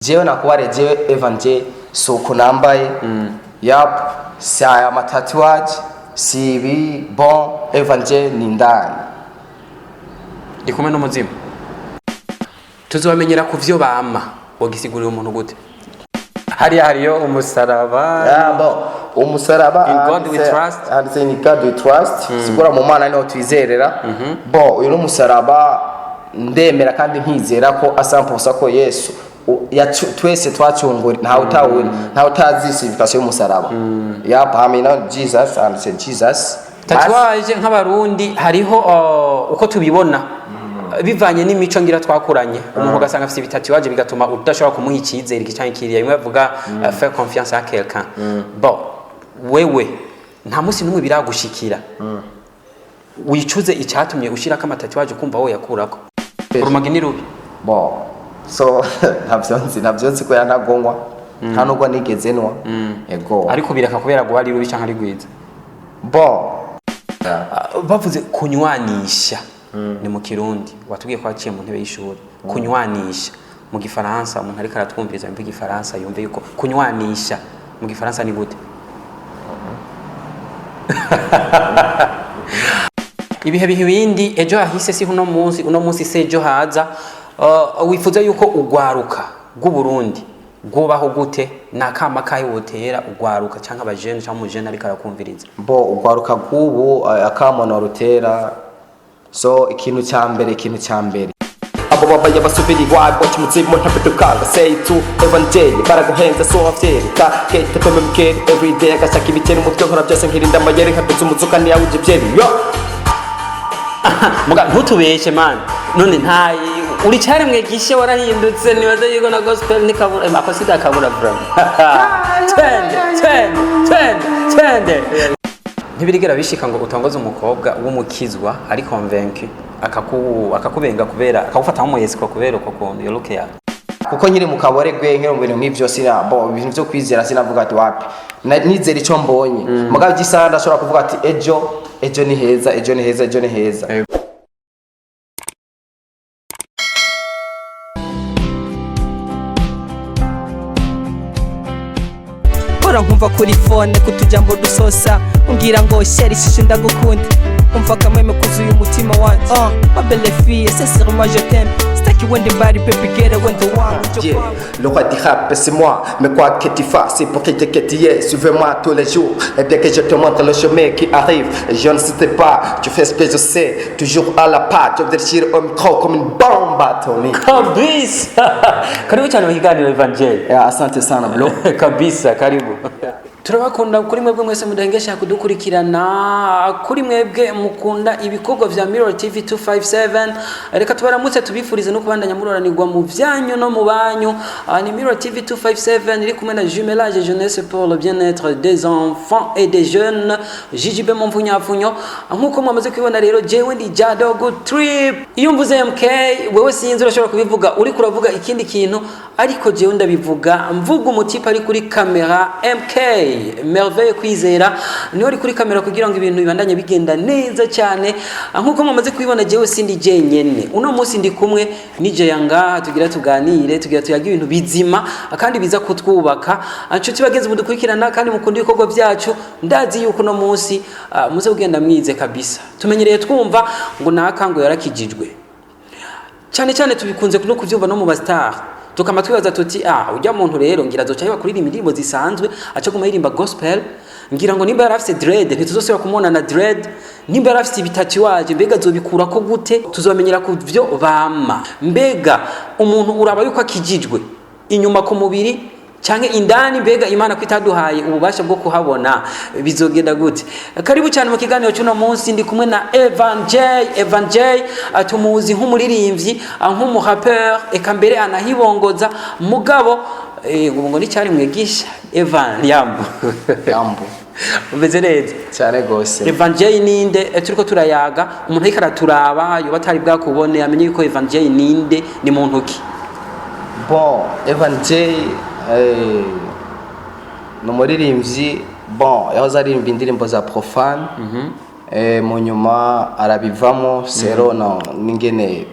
Jewe nakubare, jewe Evan J, si uku nambaye, yap, si aya ma tatouage, si ibi. Bon, Evan J ni ndani. Ndi kumwe n'umuzimu. Tuzobamenyera ku vyo bama. Wogisigurira umuntu gute? Hariya hariyo umusaraba. Ah, bon, umusaraba. In God we trust. Handitse "In God we trust", sigura mu Mana niho twizerera. Bon, uyu ni umusaraba. Ndemera kandi nkizera ko asampusa ko Yesu twese twacungura, ntawe utawuri, ntawe utazi signification y'umusaraba. Yap, hamina Jesus, handitse Jesus. Tatouage, nk'Abarundi hariho uko tubibona bivanye n'imico ngira twakuranye. Umuntu ugasanga afite ibi tatouage, bigatuma udashobora kumuha icyizere iki canke kiriya, bimwe bavuga faire confiance à quelqu'un. Bon, wewe nta munsi n'umwe biragushikira wicuze icyatumye ushirako ama tatouage, ukumva wowe yakurako urumogi ni rubi? Bon, so ntabyo nzi ko yanagonywa, nta nubwo nigeze nwa, ego. Ariko bireka kubera guba ari rubi canke ari rwiza? Bon. Bavuze kunywanisha ni mu Kirundi, watubwiye ko waciye mu ntebe y'ishuri. Kunywanisha mu Gifaransa, umuntu ariko aratwumviriza yumve Igifaransa, yumve yuko kunywanisha mu Gifaransa ni gute? Ibihe biha ibindi, ejo hahise si uno munsi, uno munsi si ejo haza. Wifuza yuko ugwaruka rw'Uburundi rwubaho gute? Ni akama kahe wotera ugwaruka canke abajene canke umujene ariko arakumviriza? Bo, ugwaruka rw'ubu, akamono rutera, so ikintu cya mbere abo babaye basubira iwabo cy'umuzimu ntabidukanga. Say to Evangeli baraguhenza, so wavyereka kete peme mkeri everyday agashaka ibitera umutwe. Nkora byose nkirinda amayeri, nkaduza umuzuka ntiyawuje ivyeri yo. Muga ntutubeshe man, none nta uri cyaremwe gishe, warahindutse. Nibaze yuko na gospel nikabura ako sida kabura vraiment. Twende, twende, twende, twende. Ntibirigera bishika ngo utongoze umukobwa w'umukizwa ari convaincu, akakubenga kubera akagufata nk'umuyesiko kubera uko kuntu iyo look yawe? Kuko nkiri mu kabore gwe, nkiri mu bintu nk'ivyo, sina bo ibintu vyo kwizera, sinavuga ati wapi. Nizera ico mbonye. Mugabo igisaha ndashobora kuvuga ati ejo, ejo ni heza, ejo ni heza, ejo ni heza. Mpora nkumva kuri phone kutujambo dusosa, umbwira ngo chéri, shishe ndagukunda, umva akamweme kuzuye umutima wanje. Ma belle fille, sincèrement je t'aime, sitaki wende mbali, baby girl, wende wangu. Yeah, le roi du rap, c'est moi. Mais quoi que tu fasses, c'est pour que tu es. Suivez-moi tous les jours. Et bien que je te montre le chemin qui arrive, je ne sais pas, tu fais ce que je sais. Toujours à la page, je vais déchirer au micro comme une bombe atomique. Kabisa, karibu cyane mu kiganiro, Evangel. Yeah, asante sana bro. Kabisa, karibu. Turabakunda kuri mwebwe mwese mudahengesha kudukurikirana, kuri mwebwe mukunda ibikorwa vya Mirror TV 257. Reka tubaramutse, tubifurize no kubandanya muroranirwa mu vyanyu no mu banyu. Ni Mirror TV 257 iri kumwe na Jumelage Jeunesse pour le bien-être des enfants et des jeunes, JJB mu mvunyapfunyo. Nk'uko mwamaze kubibona rero, jewe ndi Jado Good Trip. Iyo mvuze MK, wewe sinzi, urashobora kubivuga uriko uravuga ikindi kintu, ariko jewe ndabivuga mvuga umutipe ari kuri kamera. MK Merveille Kwizera niwe ari kuri kamera kugira ngo ibintu bibandanye bigenda neza cyane. Nk'uko mwamaze kubibona, jewe sindi jenyene uno munsi, ndi kumwe nije yanga tugira tuganire, tugira tuyage ibintu bizima kandi biza kutwubaka. Nshuti bagenzi mudukurikirana kandi mukunda ibikorwa byacu, ndazi yuko uno munsi muze kugenda mwize kabisa. Tumenyereye twumva ngo naka ngo yarakijijwe cyane cyane, tubikunze no kubyumva no mu ba star, tukama twibaza tuti: "Ah, ujya muntu rero ngira azoca yiba kuririmba indirimbo zisanzwe, aca guma yiririmba gospel. Ngira ngo nimba yari afise dread, ntituzosubira kumubona na dread. Nimba yari afise ibi tatouage, mbega azobikura ko gute?" Tuzobamenyera ku vyo bama. Mbega umuntu uraba yuko akijijwe inyuma ku mubiri canke indani? Mbega Imana ko itaduhaye ububasha bwo kuhabona, bizogenda gute? Karibu cyane mu kiganiro cy'uno munsi. Ndi kumwe na Evan J. Evan J tumuzi nk'umuririmbyi, nk'umurapeur, eka mbere anahibongoza. Mugabo ngo ni cyari mwigisha. Evan, yambo. Yambo. Umeze neza? Cyane gose. Evan J ninde? Turiko turayaga, umuntu ariko araturaba yoba atari bwakubone, amenye yuko Evan J ninde, ni muntu ki? Bon, Evan J ni umuririmbyi. Bon, yahoze aririmba indirimbo za profane, mu nyuma arabivamo sero no n'ingene.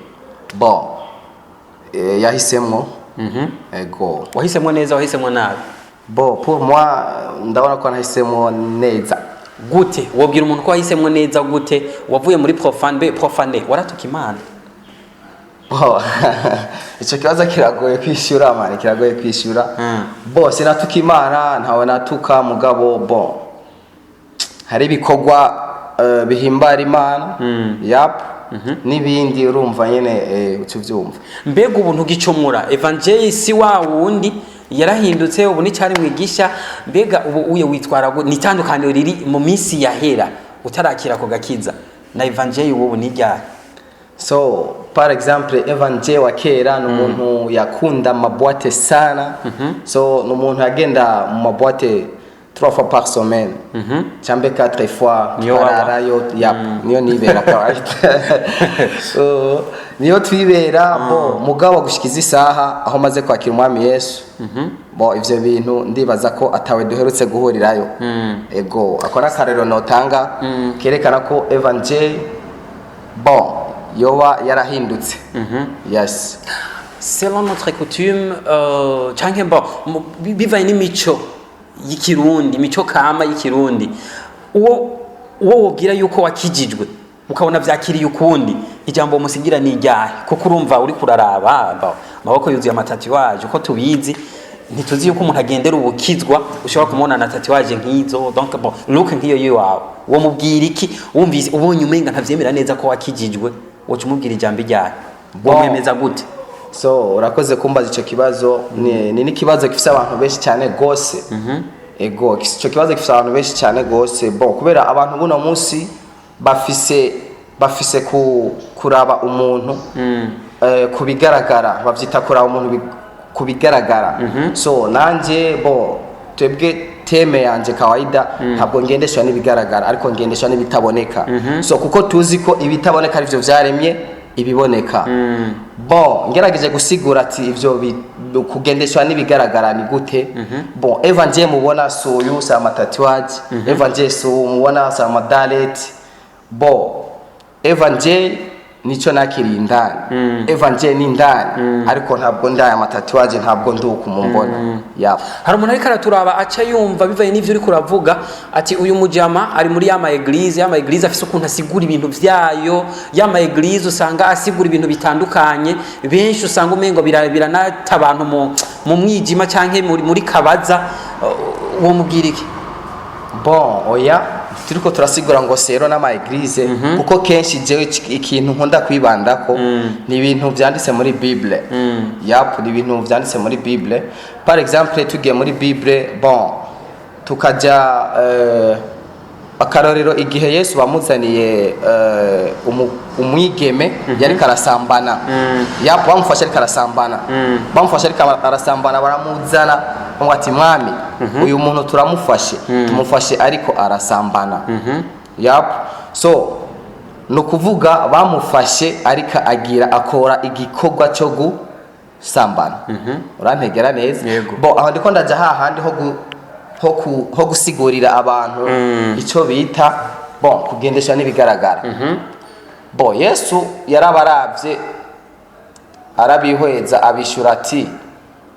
Bon, yahisemwo. Ego. Wahisemo neza, wahisemo nabi? Bon, pour moi, ndabona ko nahisemo neza. Gute wobwira umuntu ko wahisemo neza? Gute wavuye muri profane? Be profane, waratuka Imana? Bon, ico kibazo kiragoye kwishyura, man, kiragoye kwishyura. Bon, sinatuka Imana, ntawe natuka, mugabo bon, hari ibikorwa bihimbara Imana, yap, n'ibindi urumva nyene, uca uvyumva. Mbega ubu ntugicumura? Evangeli si wa wundi, yarahindutse, ubu n'icyari mwigisha. Mbega ubu uye witwara ni itandukaniro riri mu minsi yahera utarakira ku gakiza na Evangeli ubu ni ryari? So par exemple, Evangel wa kera ni umuntu yakunda ama boîte sana. So ni umuntu yagenda mu ma boîte trois fois par semaine cyangwa quatre fois. Niyo waba? Ararayo, yap, niyo nibera kawaida. Niyo twibera. Bo mugabo gushikiza isaha aho maze kwakira Umwami Yesu, bo ivyo bintu ndibaza ko atawe duherutse guhurirayo. Ego, ako n'akarero notanga kerekana ko Evangel, bon, yoba yarahindutse, yes. Selon notre coutume, canke bon, bivanye n'imico y'ikirundi, imico kama y'ikirundi, uwo wobwira yuko wakijijwe ukabona vyakiriye ukundi, ijambo musigira ni iryahe? Kuko urumva uri kuraraba amaboko yuzuye ama tatouage, uko tubizi ntituzi yuko umuntu agendera ubukizwa ushobora kumubona na tatouage nk'izo. Donc bon, look nk'iyo yiwawe, uwo mubwira iki? Wumvise ubonye umenga ntavyemera neza ko wakijijwe, woca umubwira ijambo iryahe? Bon. Womwemeza gute? So urakoze kumbaza ico kibazo. Ni n'ikibazo gifise abantu benshi cyane gose. Ego, ico kibazo gifise abantu benshi cyane gose. Bon, kubera abantu buno munsi bafise kuraba umuntu ku bigaragara, bavyita kuraba umuntu ku bigaragara. So nanje, bon, twebwe thème yanje kawaida ntabwo ngendeshwa n'ibigaragara, ariko ngendeshwa n'ibitaboneka. So kuko tuzi ko ibitaboneka arivyo vyaremye ibiboneka. Bon, ngerageje gusigura ati ivyo kugendeshwa n'ibigaragara ni gute. Bon, Evangel mubona suyu si ama tatouage, Evangel su mubona si amadalet. Bon, Evangel nico nakiriye indani. Evangel ni indani, ariko ntabwo ndaye ama tatouage, ntabwo nduka mumbona, ya. Hari umuntu ariko araturaba aca yumva bivanye n'ivyo uriko uravuga ati uyu mujama ari muri ya ma église, ya ma église afise ukuntu asigura ibintu vyayo, ya ma église usanga asigura ibintu bitandukanye, benshi usanga umengo biranata abantu mu mwijima canke muri kabaza. Uwo mubwira iki? Bon, oya, turiko turasigura ngo sero n'ama église, kuko kenshi jewe ikintu nkunda kwibandako ni ibintu vyanditse muri Bible. Yap, ni ibintu vyanditse muri Bible. Par exemple, tugiye muri Bible, bon, tukaja akarorero, igihe Yesu bamuzaniye umwigeme yariko arasambana. Yap, bamufashe ariko arasambana, bamufashe ariko arasambana, baramuzana, bamubwira ati: "Mwami, uyu muntu turamufashe, tumufashe ariko arasambana." Yap, so ni ukuvuga bamufashe ariko agira akora igikorwa cyo gusambana. Urantegera neza? Yego. Bo aho ndiko ndaja hahandi ho gusigurira abantu icyo bita, bon, kugendesha n'ibigaragara. Bo Yesu yarabaravye, arabihweza, abishura ati: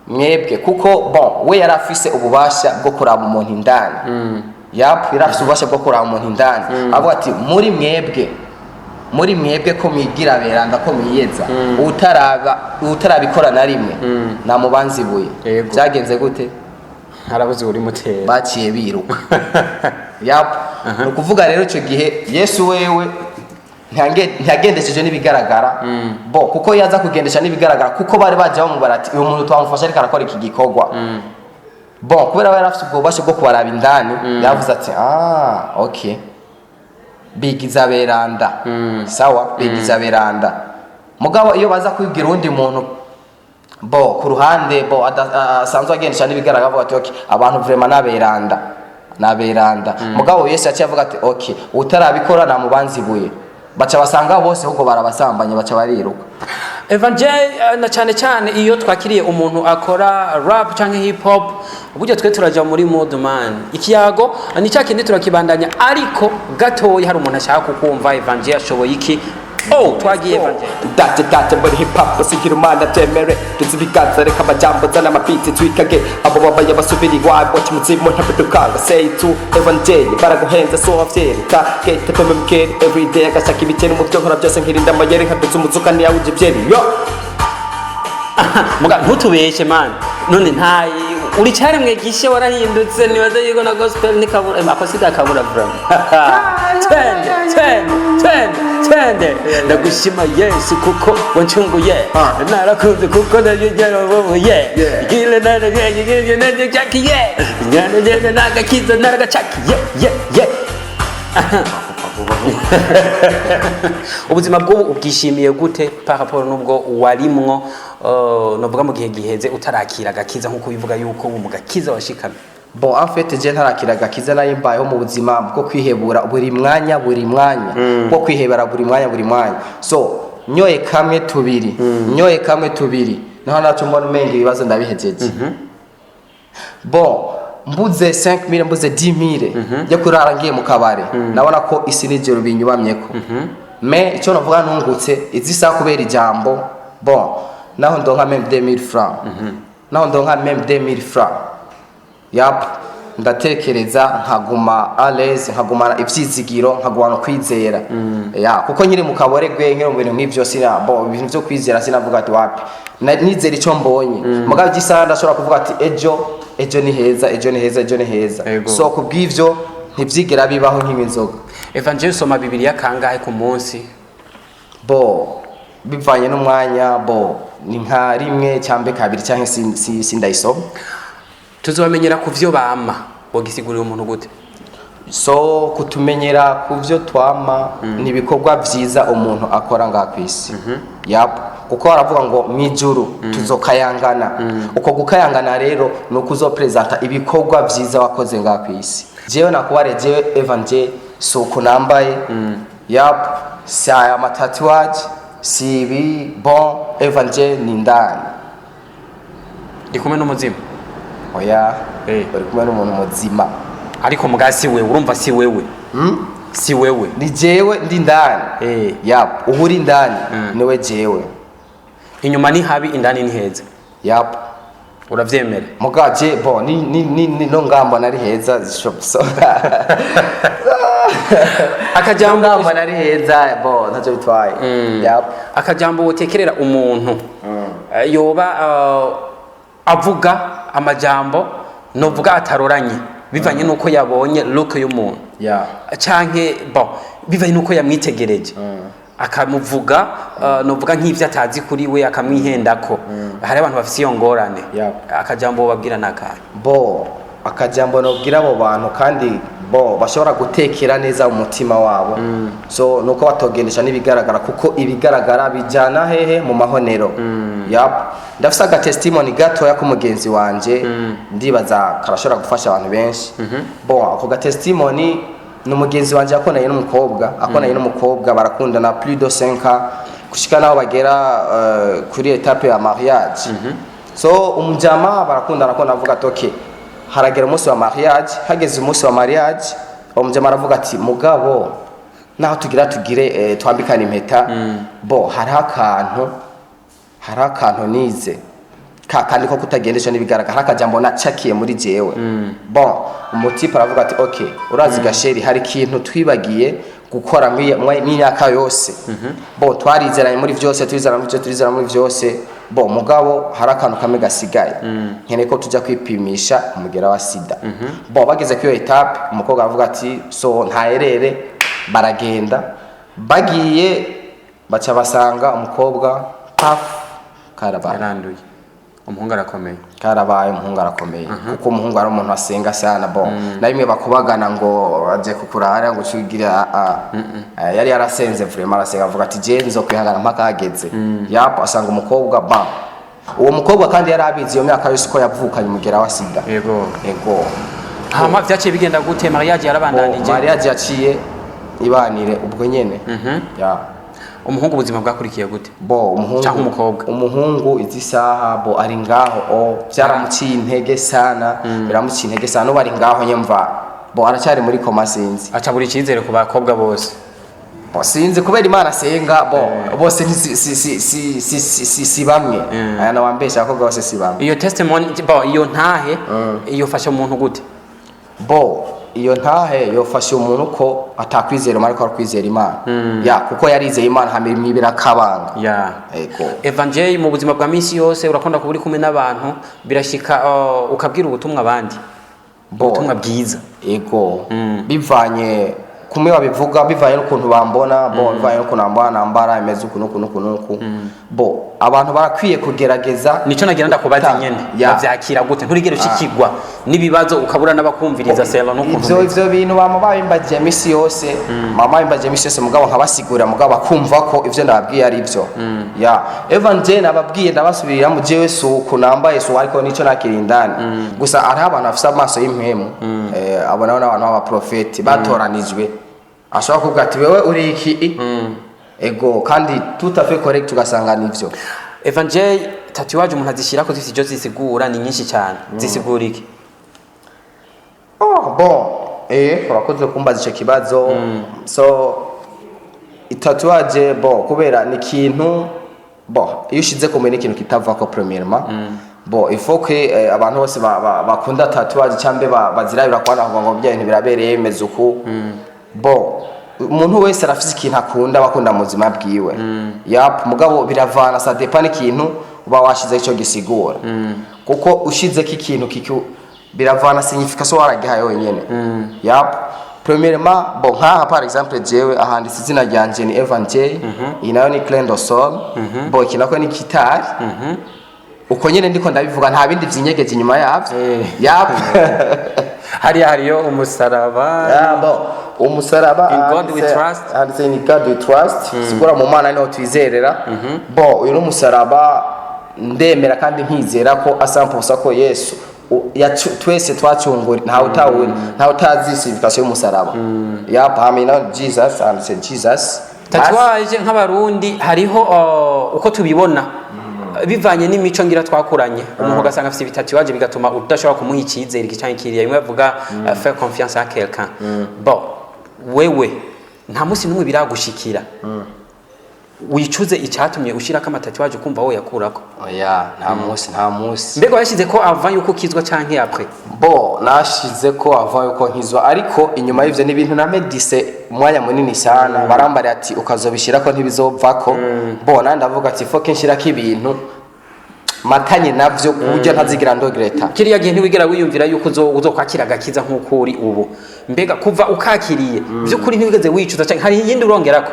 "Mwebwe", kuko bon, we yari afise ububasha bwo kuraba umuntu indani. Yap, yari afise ububasha bwo kuraba umuntu indani. Avuga ati: "Muri mwebwe, muri mwebwe ko mwigira beranda, ko mwiyeza, utaraba utarabikora na rimwe namubanza ibuye." Yego. Byagenze gute? Harabuze uri mutera. Baciye biruka. Yap, ni ukuvuga rero icyo gihe Yesu wewe ntiyagendesheje n'ibigaragara. Bo kuko yaza kugendesha n'ibigaragara, kuko bari baje bamubara ati: "Uyu muntu twamufashe ariko arakora iki gikorwa." Bon, kubera we yari afite ubwo bubasha bwo kubaraba indani, yavuze ati: "Ah, okay, bigiza beranda, sawa, bigiza beranda." Mugabo iyo baza kubibwira uwundi muntu, bo ku ruhande, bo asanzwe agendesha n'ibigaragara, avuga ati: "Okay, abantu vraiment naberanda, naberanda." Mugabo Yesu yaciye avuga ati: "Okay, utarabikora namubanza ibuye." Baca basanga bose ahubwo barabasambanye, baca bariruka. Evangel, na cyane cyane iyo twakiriye umuntu akora rap canke hip hop, burya twe turaja muri mode man. Ikiyago ni cya kindi turakibandanya, ariko gatoya hari umuntu ashaka kukumva. Evangel ashoboye iki? Oh, twagiye, Evangel. Date date muri hip hop sigira umwana byemere, tuzi ibiganza, reka amajambo, zana amabiti twikage. Abo babaye basubira iwabo kimuzimu ntabidukanga. Say to evangeli baraguhenza, so wavyereka gete peme mkeri everyday agashaka ibikeri mu byo nkora byose, nkirinda amayeri, nkaduza umuzuka ntiyawuje ivyeri yo. Muga ntutubeshe man, none nta uri cyaremwe gishe, warahindutse. Nibaza yuko na gospel nikabura akosida kabura vraiment. Twende, twende, twende, twende. Ndagushima Yesu kuko wancunguye. Narakunze kuko ndabyigera. Gile naracakiye nagakiza naragacakiye. Yeah. Ubuzima bw'ubu ubwishimiye gute par rapport n'ubwo warimwo, novuga mu gihe giheze utarakira agakiza, nk'uko bivuga yuko ubu mu gakiza washikamye? Bon, en fait je ntarakira agakiza nari mbayeho mu buzima bwo kwihebura buri mwanya, buri mwanya, bwo kwihebera buri mwanya, buri mwanya. So nyoye kamwe tubiri, nyoye kamwe tubiri, naho naco mbona umenga ibibazo ndabihejeje. Bon, mbuze 5000, mbuze 10000 yo kurara ngiye mu kabare, nabona ko isi n'ijoro binyubamyeko. Mais icyo navuga nungutse izi saha kubera ijambo, bon, naho ndonka même 2000 francs, naho ndonka même 2000 francs, yap, ndatekereza nkaguma à l'aise, nkagumana ivyizigiro, nkagumana kwizera ya, kuko nkiri mu kaboregwe, nkiri mu bintu nk'ivyo, sina, bon, ibintu vyo kwizera sinavuga ati wapi. Nizera ico mbonye. Mugabo igisaha ndashobora kuvuga ati ejo, ejo ni heza, ejo ni heza, ejo ni heza. So kubw'ivyo ntivyigera bibaho nk'inywa inzoga. Evangel, usoma Bibiliya kangahe ku munsi? Bo bivanye n'umwanya, bo ni nka rimwe cyangwa kabiri, cyangwa sindayisoma. Tuzobamenyera ku vyo bama, wogisigurira umuntu gute? So kutumenyera ku byo twama ni ibikorwa byiza umuntu akora ngaha ku isi, yap, kuko baravuga ngo mu ijuru tuzokayangana. Uko gukayangana rero ni uko uzopresenta ibikorwa byiza wakoze ngaha ku isi. Jewe nakubare, jewe Evanje, si uku nambaye, yap, si aya ma tatouage, si ibi. Bon, Evanje ni ndani. Ndi kumwe n'umuzimu? Oya. Eh. Uri kumwe n'umuntu muzima. Ariko muga si wewe, urumva si wewe, si wewe. Ni jewe ndi ndani. Yap, uba uri ndani niwe jewe. Inyuma ni habi, indani ni heza. Yap. Uravyemera? Mugaje bo ni no ngamba nari heza so Akajambo ngamba nari heza, bo ntacyo bitwaye. Yap. Akajambo wotekerera umuntu yoba avuga amajambo novuga ataroranye bivanye nuko yabonye look y'umuntu canke bon bivanye nuko yamwitegereje akamuvuga, novuga nk'ivyo atazi kuri we, akamwihendako. Hari abantu bafise iyo ngorane. Akajambo wobabwira nakahe? Bo akajambo nobwira abo bantu, kandi bo bashobora gutekera neza umutima wabo, so nuko batogendesha n'ibigaragara, kuko ibigaragara bijyana hehe? Mu mahonero. Yap, ndafise aga testimony gatoya k'umugenzi wanje, ndibaza karashobora gufasha abantu benshi. Bo ako ga testimony ni umugenzi wanje yakundanye n'umukobwa, akundanye n'umukobwa, barakundana plus de 5 ans, gushika naho bagera kuri étape ya mariage. So umujama barakundana ko navuga ati okay, haragera umunsi wa mariage. Hageze umunsi wa mariage, uwo mujama aravuga ati mugabo naho tugira tugire twambikana impeta, bo hariho akantu nize ka kandi ko kutagendesha n'ibigaragara, hari akajambo nacakiye muri jewe. Bon, umutipe aravuga ati okay, urazi ga chéri, hari ikintu twibagiye gukora mw'imyaka yose. Bon, twarizeranye muri vyose, turizerana muri vyose, turizerana muri vyose. Bon, mugabo hari akantu kamwe gasigaye, nkeneye ko tujya kwipimisha umugera wa sida. Bon, bageze kuri iyo étape, umukobwa aravuga ati so ntaherere. Baragenda, bagiye baca basanga umukobwa paf, karabaye. Yaranduye, umuhungu arakomeye. Karabaye, umuhungu arakomeye, kuko umuhungu ari umuntu asenga sana. Bon, na bimwe bakubagana ngo aje kukurara ngo ucigire a a, yari yarasenze vraiment, arasenga avuga ati je nzokwihangana mpaka hageze. Yap, asanga umukobwa ba uwo mukobwa kandi yari abizi iyo myaka yose ko yavukanye umugera wa sida. Ego. Hama vyaciye bigenda gute? Mariage yarabandanije? Mariage yaciye ibanire ubwo nyene ya. Umuhungu ubuzima bwakurikiye gute? Bo umuhungu Canke umukobwa? Umuhungu izi saha bo ari ngaho, o byaramuciye intege sana, biramuciye intege sana. Ubu ari ngaho nyemva, bo aracyari muri coma, sinzi. Aca buri icyizere ku bakobwa bose. Bon, sinzi kubera Imana asenga. Bon, bose si bamwe. Aya nawambesha, abakobwa bose si bamwe. Iyo testimony, bon, iyo ntahe yofasha umuntu gute? Bo, iyo ntahe yofasha umuntu ko atakwizera Imana, ariko akwizera Imana ya, kuko yarizeye Imana hamira imwibira akabanga. Ego. Evangel, mu buzima bwa minsi yose urakunda kuba uri kumwe n'abantu, birashika ukabwira ubutumwa abandi, Bo. ubutumwa bwiza. Ego, bivanye kumwe babivuga, bivanye n'ukuntu bambona. Bo, bivanye n'ukuntu bambona nambara imeze uku n'uku n'uku n'uku. Bo, abantu barakwiye kugerageza. Nico nagira ndakubaza nyene. Bavyakira gute? Nturigere ushikirwa n'ibibazo, ukabura n'abakumviriza selo n'ukuntu Ivyo umeze? Ivyo bintu bama babimbagiye misi yose, mama babimbagiye misi yose, mugabo nkabasigurira, mugabo bakumva ko ivyo ndababwiye ari byo. Ya Evan Jane nababwiye, ndabasubiriramo, jewe si uku nambaye, si uku, ariko nico nakiri indani. Gusa hariho abantu bafise amaso y'impwemu, abo nabo n'abantu b'abaprofeti batoranijwe, ashobora kuvuga ati: "Wewe uri iki?" Ego, kandi tout à fait correct, ugasanga nivyo. Evangel, tatouage umuntu azishyirako zifite icyo zisigura, ni nyinshi cyane. Zisigura iki? Oh, bon, urakoze kumbaza ico kibazo. So itatouage, bon, kubera ni ikintu, bon, iyo ushize ku mubiri ni ikintu kitavako premièrement. Bon, il faut que abantu bose bakunda tatouage cyangwa bazirabira kubana bavuga ngo bya bintu birabereye, bimeze uku. Bon, umuntu wese arafise ikintu akunda, bakunda mu buzima bwiwe. Yap, mugabo biravana, ça dépend n'ikintu uba washize ico gisigura, kuko ushizeko ikintu kiku biravana signification waragihaye wenyene. Yap, premièrement, bon, nkaha par exemple jewe ahanditse izina ryanje ni Evan J, iyi nayo ni Clendo Sol. Bon, iki nako ni kitari uko nyene ndiko ndabivuga, nta bindi vyinyegeje inyuma yavyo. Yap. Hariya hariyo umusaraba. Ah, bon, umusaraba. In God we trust. Handitse "In God we trust", sigura mu Mana niho twizerera. Bon, uyu ni umusaraba, ndemera kandi nkizera ko asampusa ko Yesu twese twacungura, ntawe utawuri, ntawe utazi signification y'umusaraba. Yap, hamwe na Jesus, handitse Jesus. Tatouage nk'Abarundi hariho uko tubibona bivanye n'imico ngira twakuranye, umuntu ugasanga afite ibitatouage bigatuma udashobora kumuha icyizere iki canke kiriya, bimwe bavuga faire confiance à quelqu'un. Bon, wewe nta munsi n'umwe biragushikira wicuze icyatumye ushirako amatatouage, ukumva wowe yakurako? Oya, nta munsi, nta munsi. Mbega washyize ko avant yuko ukizwa canke après? Bo, nashize ko ava yuko nkizwa, ariko inyuma y'ivyo ni ibintu namedise umwanya munini sana. Barambariye ati ukazobishirako ntibizovako. Bo, nandi ndavuga ati faut que nshirako ibintu matanye navyo ku buryo ntazigira ndogreta. Kiriya gihe ntiwigera wiyumvira yuko uzokwakira agakiza nk'uko uri ubu. Mbega kuva ukakiriye by'ukuri ntiwigeze wicuza canke hari iyindi urongerako?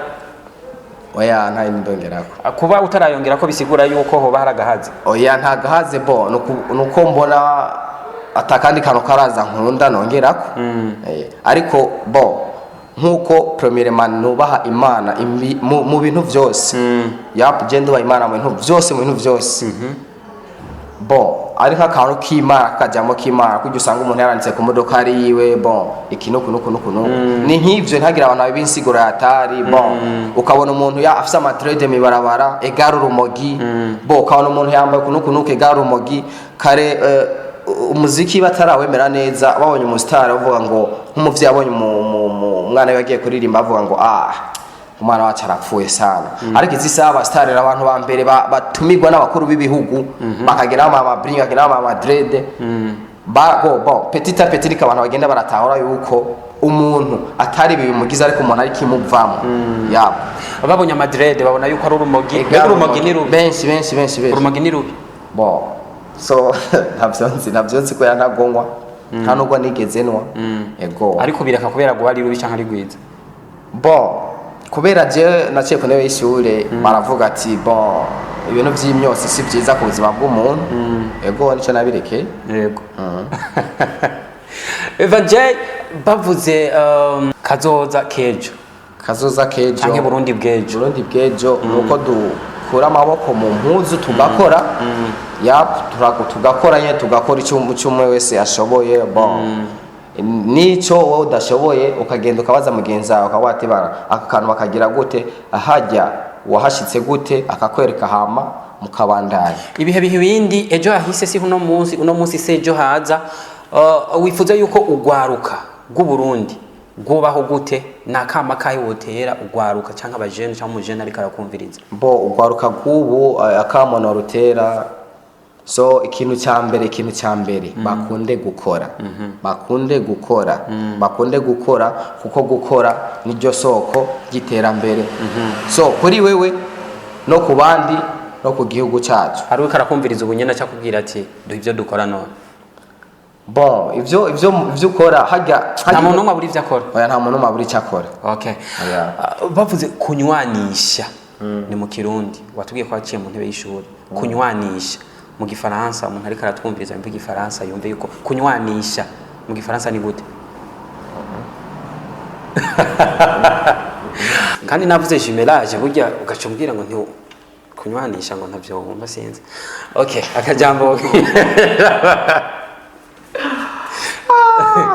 Oya, nta yindi ndongerako. Kuba utarayongerako bisigura yuko hoba hari agahazi? Oya, nta gahaze. Bo, nuko mbona atakandi kantu karaza nkunda nongerako. Ariko bo, nkuko premièrement nubaha Imana mu bintu vyose. Yap, je ndubaha Imana mu bintu vyose, mu bintu vyose. Bon, ari nk'akantu k'Imana kajambo k'Imana kujya usanga umuntu yaranditse ku modoka ari yiwe. Bon, iki nuku nuku nuku nuku ni nk'ivyo, ntihagire abantu babinsigura yatari. Bon, ukabona umuntu ya afise amadreads mibarabara egara urumogi. Bon, ukabona umuntu yambaye uku nuku nuku egara urumogi. Kare umuziki batarawemera neza, babonye umusitari bavuga ngo, nk'umuvyeyi abonye umwana we agiye kuririmba bavuga ngo: "Ah, umwana wacu arapfuye sana." Ariko izi saha abasitari ni abantu ba mbere batumirwa n'abakuru b'ibihugu, bakagera ama bling, bakagera ama madreads. Ba bo, bon, petit à petit niko abantu bagenda baratahura yuko umuntu atari ibi bimugize, ariko umuntu ari kimuvamo yabo. Babonye amadreads babona yuko ari urumogi. Mbega urumogi ni rubi? Benshi, benshi, benshi, benshi. Urumogi ni rubi? Bon, so ntavyo nzi ko yanagonywa, nta nubwo nigeze nwa. Ego. Ariko bireka kubera guha ari rubi canke ari rwiza? Bon, kubera je naciye ku ntebe y'ishure, baravuga ati: "Bon, ibintu vy'imyotsi si vyiza ku buzima bw'umuntu." Ego, nico nabirekeye. Yego. Eva J, bavuze kazoza kejo Kazoza kejo canke Burundi bw'ejo? Burundi bw'ejo nuko dukura amaboko mu mpuzu tugakora. Yap, tugakora nyene, tugakora icyo umwe wese ashoboye. Bon, nico wowe udashoboye ukagenda ukabaza mugenzi wawe, ukavuga ati: "Bara aka kantu bakagira gute? Ahajya wahashitse gute?" Akakwereka, hama mukabandanya. Ibihe bihe ibindi, ejo hahise si uno munsi, uno munsi si ejo haza. Wifuza yuko ugwaruka rw'Uburundi Rwobaho gute? Ni akama kahe wotera ugwaruka cyangwa abajene cyangwa umujene ariko arakumviriza? Bo, ugwaruka rw'ubu, akamo norutera, so ikintu cya mbere bakunde gukora, bakunde gukora, bakunde gukora, kuko gukora niryo soko ry'iterambere, so kuri wewe no ku bandi no ku gihugu cyacu. Hari uriko arakumviriza ubu nyene acakubwira ati: "Duha ibyo dukora none." Bon, ivyo ukora hajya. Nta muntu n'umwe abura ivyo akora. Oya, nta muntu n'umwe abura icyo akora. Okay. Oya. Ah, bavuze kunywanisha ni mu Kirundi, watubwiye ko waciye mu ntebe y'ishuri. Kunywanisha mu Gifaransa, umuntu ariko aratwumviriza yumve Igifaransa, yumve yuko kunywanisha mu Gifaransa ni gute? Kandi navuze jumelage, burya ugaca umbwira ngo nti kunywanisha, ngo ntavyo wumva, sinzi. Okay, akajambo.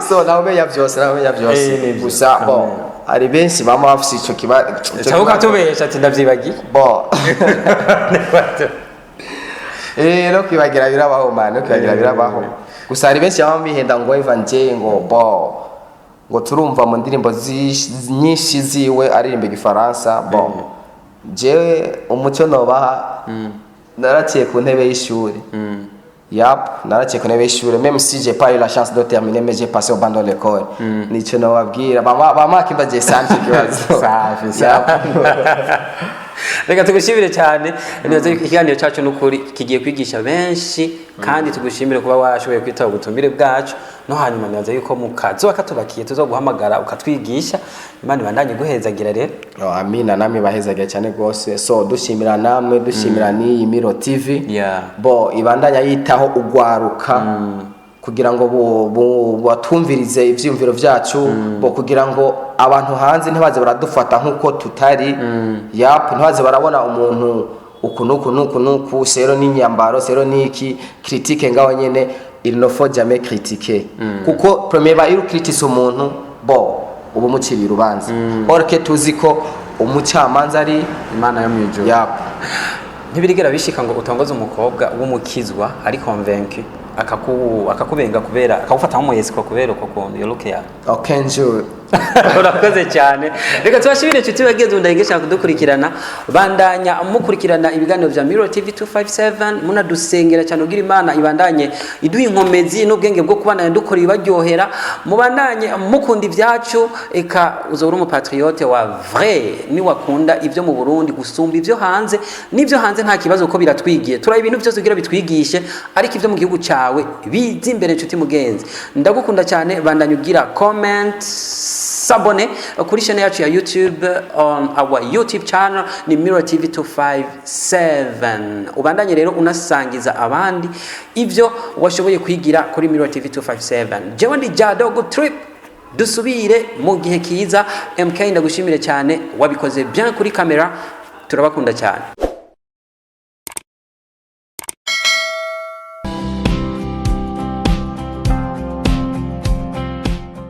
So nawe umenya byose. Eh, nibyo. Gusa bon, hari benshi bama bafise ico kiba Cyangwa ukatubesha ati: "Ndavyibagiye." Bon, no kwibagira birabaho man, no kwibagira birabaho. Gusa hari benshi baba bihenda ngo Evan J, ngo bo ngo turumva mu ndirimbo nyinshi ziwe aririmba Igifaransa. Bon, jewe umuco nobaha, naraciye ku ntebe y'ishuri. Yap, naraciye ku ntebe y'ishuri, même si j'ai pas eu la chance de terminer, mais j'ai passé au banc de l'école. Nico nobabwira, bama kimbagiye sana ico kibazo. Safi. Yap. Safi, reka tugushimire cyane. Neza, ikiganiro cyacu n'ukuri kigiye kwigisha benshi, kandi tugushimire kuba washoboye kwitaba ubutumire bwacu. No hanyuma nibaza yuko mu kazoba katubakiye tuzoguhamagara ukatwigisha. Imana ibandanye guhezagira rero. Oh, amina, namwe bahezaga cyane rwose. So dushimira namwe, dushimira n'iyi Miro TV. Bo ibandanya yitaho ugwaruka kugira ngo batumvirize ivyiyumviro vyacu, bo kugira ngo abantu hanze ntibaze baradufata nk'uko tutari. Yap, ntibaze barabona umuntu uku nuku nuku nuku, sero n'inyambaro, sero n'iki, critique ngaho nyene. Il ne faut jamais critiquer, kuko premier ba iyo critique umuntu, bo uba umuciriye urubanza, or que tuzi ko umucamanza ari Imana yo mu ijuru. Yap. Ntibirigera bishika ngo utongoze umukobwa w'umukizwa ari convaincu, akakubenga kubera akagufata nk'umuyesiko kubera uko kuntu iyo look yawe? Okay, njure. Urakoze cyane. Reka tubashimire inshuti bagenzi mudahengesha kudukurikirana. Bandanya mukurikirana ibiganiro bya Miro TV 257, munadusengera cyane ugira Imana ibandanye iduha inkomezi n'ubwenge bwo kubandanya dukora ibibaryohera. Mubandanye mukunda ibyacu. Eka uzora umupatriote wa vrai ni wakunda ibyo mu Burundi gusumba ibyo hanze. N'ibyo hanze nta kibazo kuko biratwigiye, turaye ibintu byose kugira bitwigishe, ariko ibyo mu gihugu cyawe bize imbere. Inshuti mugenzi, ndagukunda cyane. Bandanya ugira comment, s'abonner kuri chaîne yacu ya YouTube. On our YouTube channel ni Mirror TV 257. Ubandanye rero unasangiza abandi ibyo washoboye kwigira kuri Mirror TV 257. Jewe ndi Jado Good Trip, dusubire mu gihe kiza. MK, ndagushimire cyane, wabikoze bien kuri kamera. Turabakunda cyane.